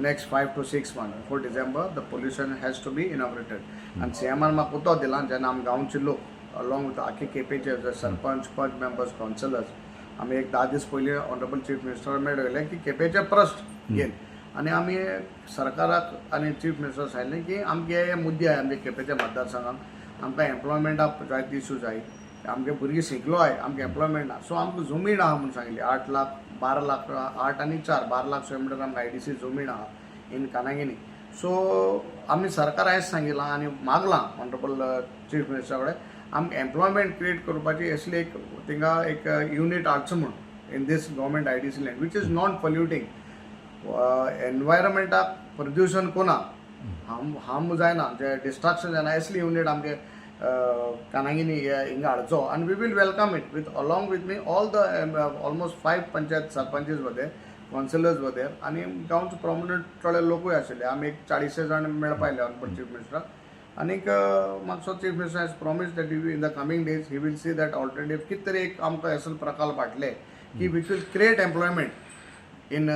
Next 5 to 6 month, before December, the pollution has to be inaugurated. आनी सीएमान म्हाका उतर दिलां, जेन्ना आमी गांवचे लोक अलॉंग विथ आख्खे केपेंचे सरपंच, पंच मेंबर्स, कावन्सिलर्स, आमी एक 10 दीस पयलीं ऑनरेबल चीफ मिनिस्टर मेळ्ळे की केपेंचे प्रश्न घेवन आनी आमी सरकाराक आनी चीफ मिनिस्टर सांगलें की आमगे हे मुद्दे आहाय. आमगे केपेंच्या मतदारसंघाक आमकां एम्प्लॉयमेंटा जायते इशू जाय. आमगे भुरगीं शिकलो आहाय, आमकां एम्प्लॉयमेंट ना. सो आमकां जमीन आहा म्हूण सांगली, 8 लाख, 12 लाख, 8 आनी 4, 12 लाख स्क्वेअर मिटर आमकां आयडीसी जमीन आहा इन कानांगिनी. सो आमी सरकार हेंच सांगिलां आनी मागलां ऑनरेबल चीफ मिनिस्टरा कडेन, आमकां एम्प्लॉयमेंट क्रिएट करपाची असली एक थिंगा एक युनीट हाडचो म्हूण in this government IDC land, which is non polluting, एनवायरमेंटाक प्रदुशण कोना, हार्म हार्म जायना, जे डिस्ट्रक्शन जायना, असली युनीट आमगे कानांगिनी हिंगा हाडचो आनी we will welcome it. With along with me, all the almost five panchayat sarpanches were there, councillors were there आनी गांवचे प्रोमिनंट थोडे लोकूय आशिल्ले. आमी एक चाळीसे जाण मेळपा आयले ऑनरेबल चीफ मिनिस्टराक. आनीक मातसो chief minister has promise that in the coming days he will see that alternative कितें तरी एक आमकां असो प्रकल्प हाडले की which will create employment in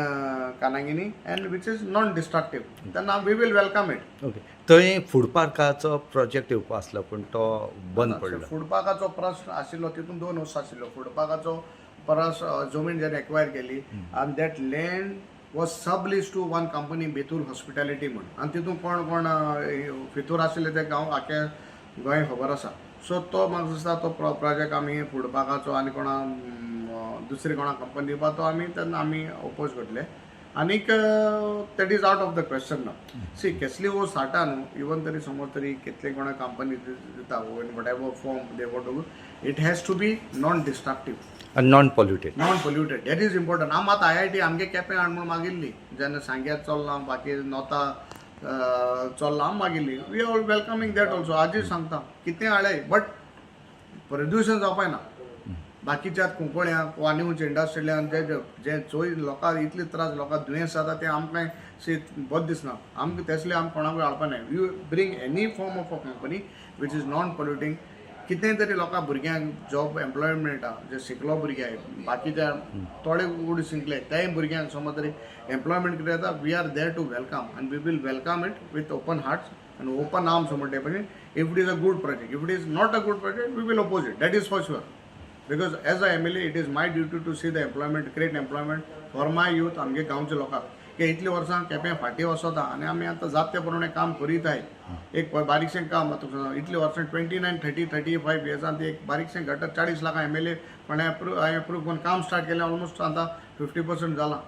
Kanangini and which is non destructive, तेन्ना we will welcome it. Okay, थंय फूड पार्काचो प्रोजेक्ट येवपा आसलो, पूण तो बंद पडलो. फूड पार्काचो प्रश्न आशिल्लो, तितून दोन वर्सां आशिल्लो. फूड पार्काचो परस जमीन जेन्ना एक्वायर केली आनी that land was sublease to one company, Betul hospitality म्हूण, आनी तितून कोण कोण फितूर आशिल्ले ते गांव आख्खे गोंय खबर आसा. सो तो म्हाका दिसता तो प्रोजेक्ट आमी फूड पार्काचो आनी कोणा दुसरी कोणा कंपनी दिवपा, तो आमी तेन्ना आमी ओपोज करले. आनीक that is out of the question ना. सी, केसली वस्त हाडटा न्हू, इवन तरी समज तरी कितले कोणा कंपनी दिता, in whatever form they want to, it has to be non destructive आनी non polluted. Non polluted, that is important. आम आतां आयआयटी आमगे केपें हाड म्हूण मागिल्ली. जेन्ना सांग्यार चल्लां, बाकी नोता चल्लां, आम मागिल्ली. We are welcoming that also. आजूय सांगता, कितें हाडय, बट प्रदुशण जावपाक ना. बाकीच्या कुंकळ्यांक वा आनी खंयच्या इंडस्ट्रियलान जे जे चोय लोकांक इतले त्रास, लोकांक दुयेंस जाता, तें आमकां शी बरें दिसना. आमकां तसलें आमकां कोणाकूय हाडपा नाय. You bring any form of a company which is non polluting, कितें तरी लोकां भुरग्यांक जॉब एम्प्लॉयमेंट मेळटा. जे शिकलो भुरगे, बाकीच्या थोडे उड शिकले, तेय भुरग्यांक समज तरी एम्प्लॉयमेंट कितें जाता, we are there to welcome and we will welcome it with open hearts and open arms म्हणटे पळय, if it is a good project. If it is not a good project, we will oppose it, that is for sure, because as a MLA it is my duty to see the employment, create employment for my youth. आमगे गांवच्या लोकांक की इतलीं वर्सां केपें फाटीं वचता आनी आमी आतां जाता ते प्रमाणे काम करीत आहाय. एक पळय बारीकशें काम आतां इतलीं वर्सां, 29, 30, 35 इयर्सान ती एक बारीकशें गटर 40 लाखां एमएलए कोणें अप्रूव, हांवें अप्रूव करून काम स्टार्ट केलें. ऑलमोस्ट आतां 50% जालां.